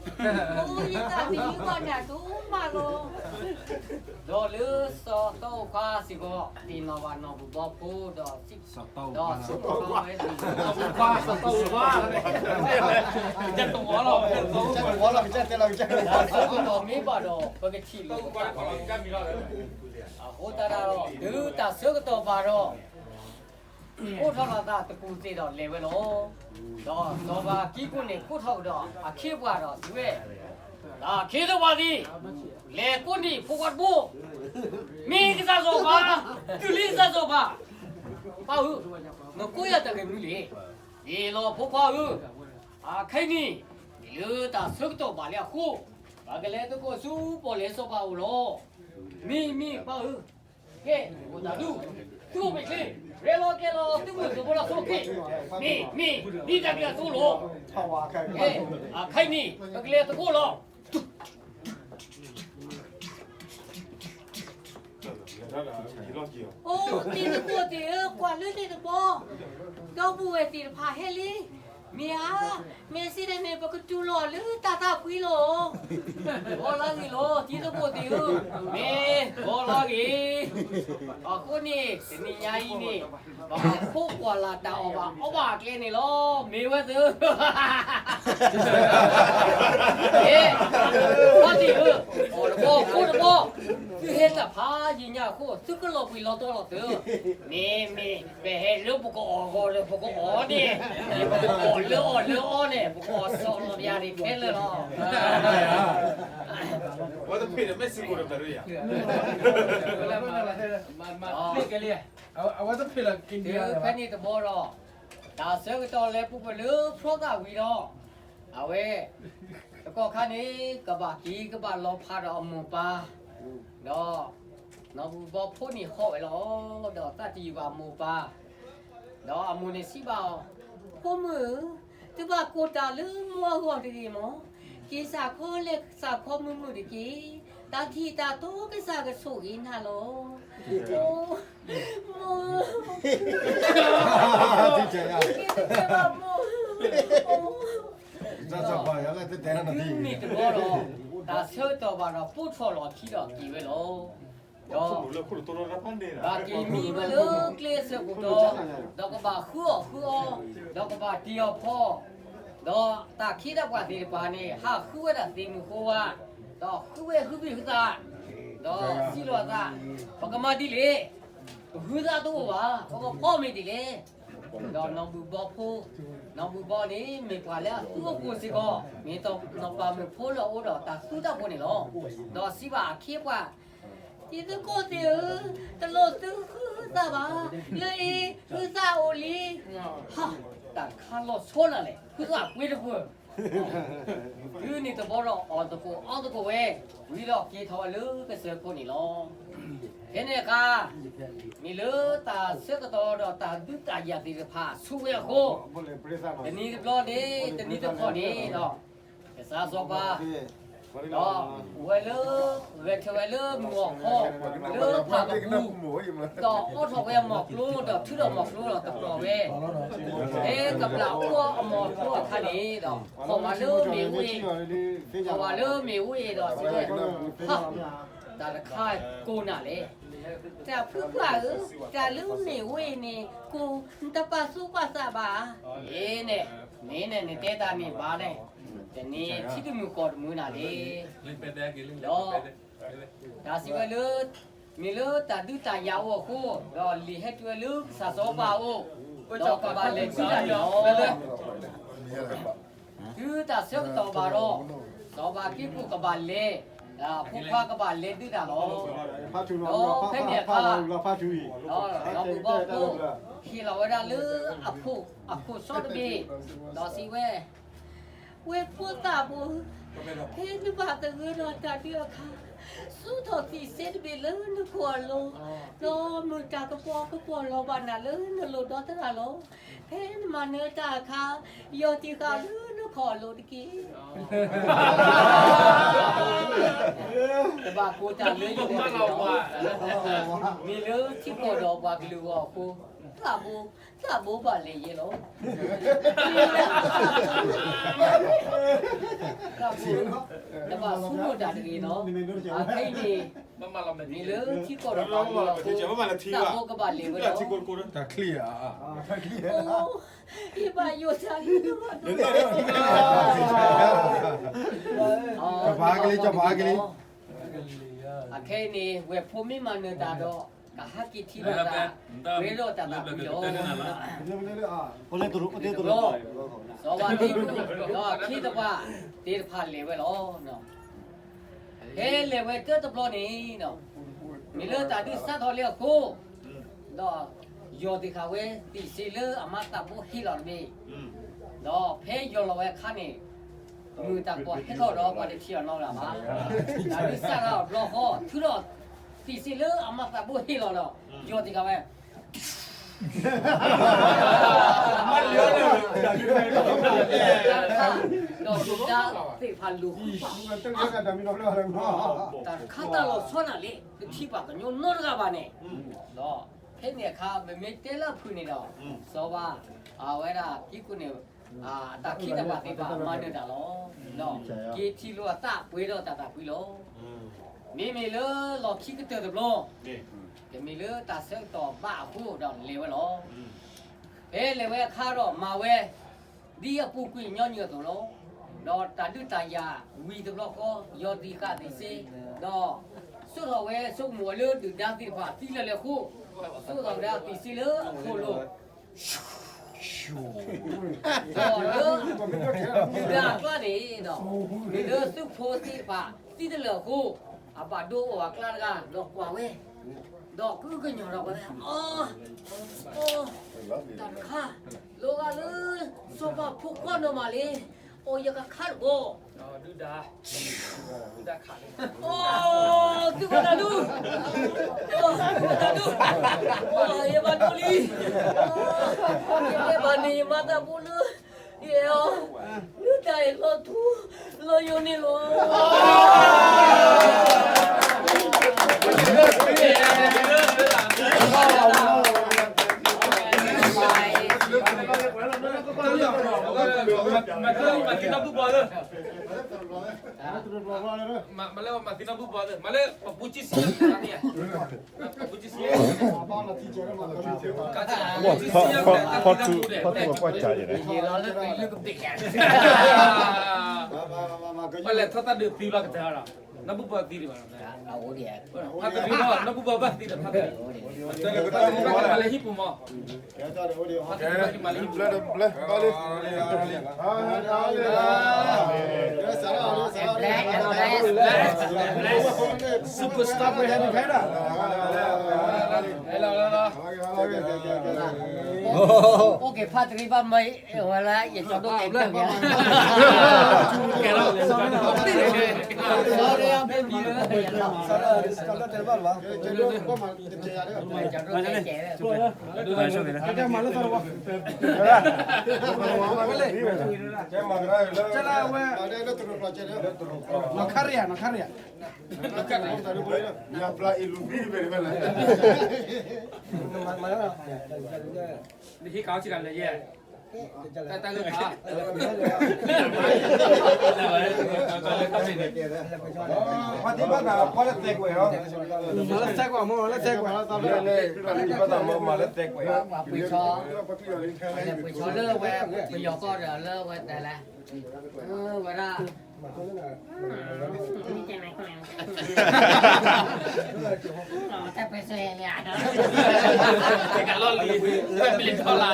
အိၣ်ယသးတယုၢ်ဘၣ်နၤဒိၣ်မးလီၤ. ဒီးလၢစီၤတီအိၣ်ခွါစ့ၢ်ကီး သ့ၣ်နီၣ်ဘၣ်နီၢ်ဘူၣ်ဘီဖိဒီး ဒီးစီၤတီအိၣ်ခွါဝဲ စီၤတီအိၣ်ခွါ စီၤတီအိၣ်ခွါ ကတဝီလီၤ ကတဝီလီၤ ကတဝီလီၤ မ့ၢ်ဘၣ်ဒီး ပကထံၣ်လိာ်သး အဃိသတးဒီး တုၤတၢ်ဆၢကတီၢ်ဘၣ်ဒီး ကိးထီၣ်လီၤသးတကူၣ်သ့ၣ်ဒီးလဲၤဝဲလီၤ. ဒီးစီၤပၤကံးကိၣ်န့ၣ်ကိးထီၣ်ကဒီးအခ့အပှၤဒီးစံးဝဲ, တၢ်ခ့သပှၢ်သ့ၣ်, လဲၤကိးန့ၢ်ဖိခွါတဘိ, မ့ၢ်ကစၢ်စီၤပၤ, တုၤလံကစၢ်စီၤပၤ, ပၢ်ဧၢ, နကိးယၤတၢ်ဂ့ၢ်မနုၤလဲၣ်. ယ့ၣ်လီၤဖိခွါဧၢ, အခဲအံၤန့ၣ် မ့ၢ်လၢတၢ်ဆၢကတီၢ်ဘၣ်လံအဃိ, ပကလဲၤသကိးဆူပီၣ်လဲၣ်စီၤပၤအအိၣ်လီၤ. မ့ၢ်မ့ၢ်ပၢ်ဧၢ, ကဲ, အိၣ်တၢ်ဒူ, သုအိၣ်မ့ၢ်ချ့, ရဲၣ်လီၤကျဲၤလီၤ သုမိၢ်သုဖိလီၤဆိခံ, မ့ၢ်မ့ၢ် ဒ်တၢ်က့ၤအသိးလီၤ. ကဲ, အခဲအံၤန့ၣ် ပကလဲၤသကိးလီၤ. အိၣ်တံၤသကိးသ့ၣ်ဧၢ, ကွၢ်လၢန့ၣ်တဘီ, ဒီပုၢ်ဝဲၢ်သ့ၣ်တဖၣ်ဟဲလံ, မ့ၢ်ဧါ, မ့ၢ်စံးဒ်န့ၣ် ပကတူၢ်လိာ်အီၤလၢတၢ်သးဖှံလီၤ. ဂီၤလၢဂ့ၤလီၤ တံၤသကိးသ့ၣ်ဧၢ, မ့ၢ်, ဂီၤလၢဂ့ၤ, အဃိန့ၣ် တနံၤညါအံၤန့ၣ် ပှၤခိးကွၢ်လၢ်တၢ်အီၣ်ဘၣ်အီဘၣ်အကျဲန့ၣ်လီၤ, မ့ၢ်ဝဲသ့ၣ် ဟဲ, ပှၤသ့ၣ်ဧၢ, အီၣ်တဘီခိးတဘီ, သုဟဲတၢ်ဖးယံာ်ညါအဃိ သုကလီၤဘှံးလီၤတီၤလီၤသ့ၣ်, မ့ၢ်မ့ၢ် ပဟဲလၢပကအီၣ်ဂီၤဒီး ပကအီၣ်န့ၣ်, ပကအီၣ်လၢအီၣ်လၢအီန့ၣ် ပကအီၣ်စီၣ်လီၤပယၤန့ၣ်ခဲလၢာ်လီၤ. အဝဲတဖ့ၣ်ဒီး Mexico ဒီး Peru ယၤ, အဝဲတဖ့ၣ်လီၤ က့ၤဒံး ဖဲန့ၣ်တဘီဒီး တၢ်ဆၢကတီၢ်လဲၤပူၤကွံာ်လၢဖျီသးဝံၤဒီး အဝဲ တကီၢ်ခါန့ၣ် ကဘၣ်က့ၤကဘၣ်လီၤဖးဒီးအမိၢ်ပၢ်, ဒီး နီၢ်ဘူၣ်ဘီဖိန့ၣ်ဟီၣ်ဝဲလီၤ, ဒီးသးတယုၢ်ဘၣ်အမိၢ်ပၢ်, ဒီးအမိၢ်န့ၣ်စံးဘၣ်အီၤ, ဖိမုၣ်ဧၢ, သုဘၣ်ကိၢ်တၢ်လၢမိၢ်အဂီၢ်တဂ့ၤမး, က့ၤစၢ်ခီလဲၤစၢ်ခီမုာ်မုာ်တက့ၢ်, တၢ်ထံၣ်တၢ်တီကစၢ်ကဆိၣ်ဂ့ၤနၤလီၤ. မိၢ်ဧၢ, က့ၤတကဲဘၣ်မိၢ်ဧၢ, တုၤမ့ၢ်တဘီဒီး တၢ်ဆၢကတီၢ်ဘၣ်ဒီး ပိာ်ထီၣ်လီၤခံဒီးက့ၤဝဲလီၤ. ဒီး ဘၣ်က့ၤမံဝဲလၢကျဲအဆၢကတီၢ်, ဒီးကဘၣ်ဃုအီၣ်ဃုအီ, ဒီးကဘၣ်တ့ၢ်အီၣ်ဖီ, ဒီးတၢ်ခ့တၢ်ပှၤသ့ၣ်တဖၣ်န့ၣ် ဟးဃုဝဲဒၣ်သ့ၣ်မုၢ်ဃိဝါ, ဒီးဃုဝဲဟုဘံၣ်ဟုသး, ဒီးစံးလီၤအသး, ပကမၤဒ်လဲၣ်, ပဟုသးတအိၣ်ဘၣ်, ပကဖီမ့ၢ်ဒ်လဲၣ်. ဒီးနီၢ်ဘူၣ်ဘီဖိ, နီၢ်ဘူၣ်ဘီန့ၣ် မ့ၢ်ပှၤလၢအသူအပူၤစ့ၢ်ကီး, မ့ၢ်နီၢ်ပၤမုၣ်ဖိလၢအအိၣ်ဒီးတၢ်သူတၢ်ဖိန့ၣ်လီၤ. ဒီးစံးဘၣ်အခ့အပှၤ, တံၤသကိးသ့ၣ်ဧၢ, တလိၣ်သုဟုသးဘၣ်, လၢအံၤဟုသးအိၣ်လံ. ဟါ, တၢ်တခါလီၤဆီနၤလဲၣ်, ဟုသးပှ့ၤတပှဲၤ တုၤန့ၣ်တဘီဒီးအီၣ်သကိးအီသကိးဝဲ, ဝံၤဒီးက့ၤထီၣ်ဝဲလၢကစၢၢ်ခိၣ်န့ၣ်လီၤ. ဖဲန့ၣ်အခါ, မ့ၢ်လၢတၢ်ဆၢကတီၢ်ဒီးတၢ်ဒုးတၢ်ယၤသ့ၣ်တဖၣ်ဆူၣ်ဝဲအဃိ, တနံၤတဘျီန့ၣ် တနံၤတခီန့ၣ်ဒီး, ကစၢ်စီၤပၤ ဒီးအိၣ်ဝဲလၢ, ဂဲၤထၢၣ်ဝဲလၢမုၢ်အီၣ်ခီ, လၢဖးကပူၤ, ဒီးအိးထီၣ်ဝဲအမီၢ်ကျိဒီးထုးထီၣ်မီၢ်ကျိဒီးတပျီၢ်ဝဲ, ဖဲကဘျၣ်အိၣ်အမီၢ်ကျိအခါန့ၣ်ဒီး, ခီၣ်ဝဲလၢမ့ၣ်အူအ့ၣ်, ခီၣ်ဝဲလၢမ့ၣ်အူအ့ၣ်ဒီးစံးဝဲ, ဟါ, တၢ်တခါကိၢ်နၤလဲၣ်. တၢ်ဖုပှၢ်ဧၢ, တၢ်လၢမ့ၣ်အူအ့ၣ်န့ၣ် ကိၢ်နတပာ်သူၣ်ပာ်သးဘၣ်. အ့န့ၣ်, မ့ၢ်န့ၣ်နတဲတၢ်န့ၣ်ဘၣ်လဲၣ်, တနံၤထံတမုၢ်ကီၢ်တမုၢ်နၤန့ၣ်, ဒီး, တၢ်စံးဝဲလၢ, မ့ၢ်လၢတၢ်ဒုးတၢ်ယၤအိၣ်အဃိ, ဒီးလံာ်ဟဲတုၤဝဲလၢကစၢ်စီၤပၤအအိၣ်, ဒီးကဘၣ်လဲၤဒုးတၢ်န့ၣ်လီၤ. တုၤတၢ်ဆၢကတီၢ်ဘၣ်ဒီး, စီၤပၤက့ကိၣ်ကဘၣ်လဲၤ, ဒီးဖိခွါကဘၣ်လဲၤဒုးတၢ်လီၤ. ဒီးဖဲန့ၣ်အခါ, ဒီးနီၢ်ဘူၣ်ဘီဖိ, ဟ့ၣ်လီၤဝဲဒၣ်လၢအခိၣ်, အခိၣ်စီတဘ့ၣ်, ဒီးစံးဝဲ, ဝဲၢ်ဖိသးဘိ, ဖဲနဘၣ်သဂၢၢ်ဒီးတၢ်ဒုးအခါ, စူးထီၣ်သံးစဲတဘ့ၣ်လၢနခိၣ်အလိၤ, ဒီးမုၢ်တၢ်ကပီၤကပီၤလီၤဘၣ်နၤလၢနလိၤဒီသရၣ်လီၤ. ဖဲနမၤနၢၤတၢ်အခါ, ယီၢ်တံၢ်ဃာ်လၢနခိၣ်အလိၤတက့ၢ်. တဘၣ်ကိၢ်တၢ်လၢယိၤ, မ့ၢ်လၢထံကီၢ်ဒီးပှၤကလုာ်ဂီၢ်အဃိ, သးဘိ, သးဘိဘၣ်လဲၤယဲလီၤ. သးဘိ တဘၣ်ဆူၣ်တၢ်တဂ့ၤနီၤ, အခဲအံၤန့ၣ် မ့ၢ်လၢထံကီၢ်ဒီးပှၤလၢအဃိ တၢ်ဖိကဘၣ်လဲၤဝဲလီၤ. တၢ်ချံၣ်ဧါ, ယဘၣ်ယိၣ်တၢ်လံတဘၣ်ဒိၣ်, ကပၤကလံ, ကပၤကလံ. အခဲအံၤန့ၣ် ဝဲၢ်ဖိမ့ၢ်မၤနၢၤတၢ်ဒီး ကဟဲက့ၤထံၣ်လိာ်သး, ဝဲဒီးတၢ်သးကွံလီၤ. စီၤဘးသ့ၣ်, ဒီးအခံတပှၢ်သ့ၣ်တဖၣ်လဲၤဝဲလီၤ. ဖဲလဲၤဝဲတၢတဘျီန့ၣ်, မ့ၢ်လၢတၢ်ဒုးစးထီၣ်လံအဃိ, ဒီးယီၢ်သ့ၣ်ဃာ်ဝဲ သံၣ်စ့လၢအမါသးဘိဟ့ၣ်လီၤတဘ့ၣ်, ဒီးဖဲယီၢ်လီၤဝဲအခါန့ၣ်, မုၢ်တၢ်ကိးဟဲထီၣ်ဒီးပှၤတထံၣ်အီၤနီတဂၤဘၣ်. တၢ်ဒုးစးထီၣ်အဘျီဃီ ထုးထီၣ်သံၣ်စ့လၢအမါသးဘိဟ့ၣ်လီၤဒီး ယီၢ်သ့ၣ်ဃာ်ဝဲ ဒီးဒုၣ်ဒါသ့ၣ်တဖၣ်လူၤဃုပာ်, တၢ်တခါတၢ်လီၤဆီဒၣ်လဲာ် တထံၣ်ဘၣ်ကညီနီတဂၤဘၣ်န့ၣ်, ဒီးဖဲန့ၣ်အခါ ပမ့ၢ်တဲလၢအဖုၣ်န့ၣ်ဒီး စီၤဘး, အဝဲဒၣ်ကံၢ်ကူန့ၣ် အတၢ်ခံတပှၢ်သ့ၣ်တဖၣ်မၤနၢၤတၢ်လီၤ. ဒီးက့ၤထံၣ်လိာ်အသးပှဲၤဒီးတၢ်သးကွံလီၤ. မ့မ့ၢ်လၢလီၢ်ခံကတၢၢ်တဘျီ, ကမ့ၢ်လၢတၢ်ဆၢကတီၢ်ဘၣ်အဃိဒီးလဲၤဝဲလီၤ. ဖဲလဲၤဝဲအခါဒီးမၤဝဲ ဒ်အပူၤကွံာ်ညီနုၢ်အသိးလီၤ. ဒီးတၢ်ဒုးတၢ်ယၤဝံၤတဘျီဃီ ယီၢ်သံၣ်ဃာ်သံၣ်စ့, ဒီးစိာ်ထီၣ်ဝဲဆိကမိၣ်ဝဲလၢဒုၣ်ဒါသ့ၣ်တဖၣ်သံလၢာ်လဲၣ်အဃိ, စိာ်ထီၣ်ဝဲဒၣ်သံၣ်စ့လၢအခိၣ်လိၤ ဒီးလၢ ဒုၣ်ဒါအကျါန့ၣ်ဒီး မ့ၢ်လၢသုးဖိသ့ၣ်တဖၣ်သံတလၢာ်အဃိ, အဘၣ်ဒိအိၣ်အကျါတဂၤ ဒီးကွၢ်ဝဲ, ဒီးကုကညီၤဒီးကွၢ်ဝဲ, အီ, အီ, တၢ်တခါ, လီၤဂာ်လၢ စီၤပၤဖိခွါနီၢ်မးလံ, အီ ယကခါတဘီ, ဒုၣ်ဒါ အီ, သုဝဲဒၣ်ဒု, အီ, သုဝဲဒၣ်ဒု, အီ, ယဘၣ်ဒိလံ, ယကဲဘၣ်န့ၣ်ယမၤတၢ်ဖိလၢ ယဲအီၤ, ဒုၣ်ဒါအံၤလီၤထူ, လီၤယိာ်န့ၣ်လီၤ. မၤလၢပပူၤကံစံယါန့ၣ်, ပပူၤကံစံယါ, ပလဲၤထီၣ်တၢ်ဒုးသံလီၤကတၢၢ်ဒီး, နီၢ်ဘူၣ်ဘီသံဒံးဘၣ်, နီၢ်ဘူၣ်ဘီဘၣ်သံဒီးဖါတံၢ်, မၤလၢဟံၣ်ပူၤမး, ဖါတံၢ်မၤလၢဟံၣ်ပူၤ, ဘျၢဘျၢဘျၢ Superstar ဝဲဟဲဒ်ဖဲဒၣ်, အိၣ်က့ၤဖါတံၢ်ဘၣ်မၤအဝဲလၢ ယကၠီဒိၣ်တဲာ်ကၢၢ်, ကဲလီၤ, ကဲလီၤ, ကဲမၤလၢသီတဝါ, ကဲမၤလၢသီတဝါ, ကဲမၤလၢ, နီၢ်ခါရံၣ်ဧါ, နီၢ်ခါရံၣ်ဧါ, ညါပျၢ်အံၤလူၤဘံၣ်တဘ့ၣ်တဘ့ၣ်လဲၣ်, နဟံးကၤအီၤစံးတၢ်လဲၣ်ယဲၢ်, တၢ်တၢ်ဂ့ၢ်ခါ, ပှၤသံဘၣ်သးပှၤလၢသဲကွဲးလီၤ, မၤလၢသဲကွဲးမ့ၢ်လၢသဲကွဲး, ပှၤသံဘၣ်သးမၤလၢသဲကွဲး, ပှၤပှ့ၤဆီ, လဲၤပှ့ၤဆီလၢဝဲ ပယီၤကီၢ်ဒီးလၢဝဲတၢ်လဲၣ်, ဝဲဒၣ် တၢ်ပၢၢ်ဆၢလံ, တၢ်လီၢ်လံ, တၢ်ပလံၤထီလာ်,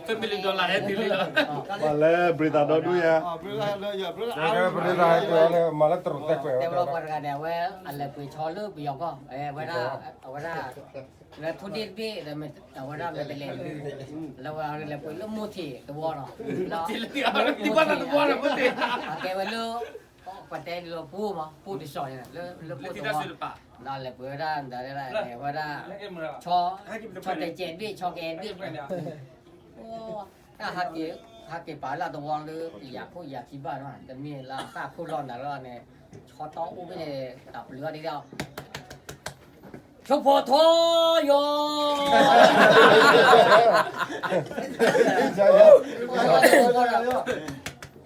တၢ်ပလံၤထီလာ်ဟဲတုၤလံလီၤ, ပှၤလၢပရံသးဒီဒူၣ်ယါ, ပရံသးဟဲကွဲးအီၤလၢမၤလၢတရူးသဲကွဲး, တဲဝဲလီၤပှၤတဂၤန့ၣ် အဝဲအလဲၤပှ့ၤဆီလၢပယီၤကီၢ်, ဝဲဒၣ်, အဝဲဒၣ် လၢထိၣ်ဒ့ၣ်တဘ့ၣ်, အဝဲဒၣ်မ့ၢ်တလဲၤ, လၢဝဲလဲၤပှ့ၤလၢမိၢ်ထံးတဝီနီၤ, အကဲဝဲလၢ, ပှၤတဲလၢပူမး, ပူတစီၤန့ၣ်, လၢပူတဝီ, ဒီးလဲၤပှ့ၤဝဲဒၣ်, ဝဲဒၣ်, ဆီတဲာ်ကဲတဘ့ၣ်, ဆီကဲတဘ့ၣ်, တၢ်ဟးက့ၤပာ်လၢတဝီလၢ ယၤခိၣ်ယၤခံဘၣ်နီၤ, တမ့ၢ်လၢအသၣ်ခိၣ်လီၢ်နၤလီၤန့ၣ်, ဆီတီအိၣ်ဖဲန့ၣ် တၢ်ပျုၤအီၤဒ်ဒီး ဆိဖီထီယီၤ, ဆိဖီထီယီၤ,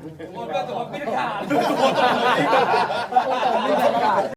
တဘၣ်သဝီဘ့ၣ်တခါ, သဝီတၢ်လီၢ်လံဘၣ်, သဝီတၢ်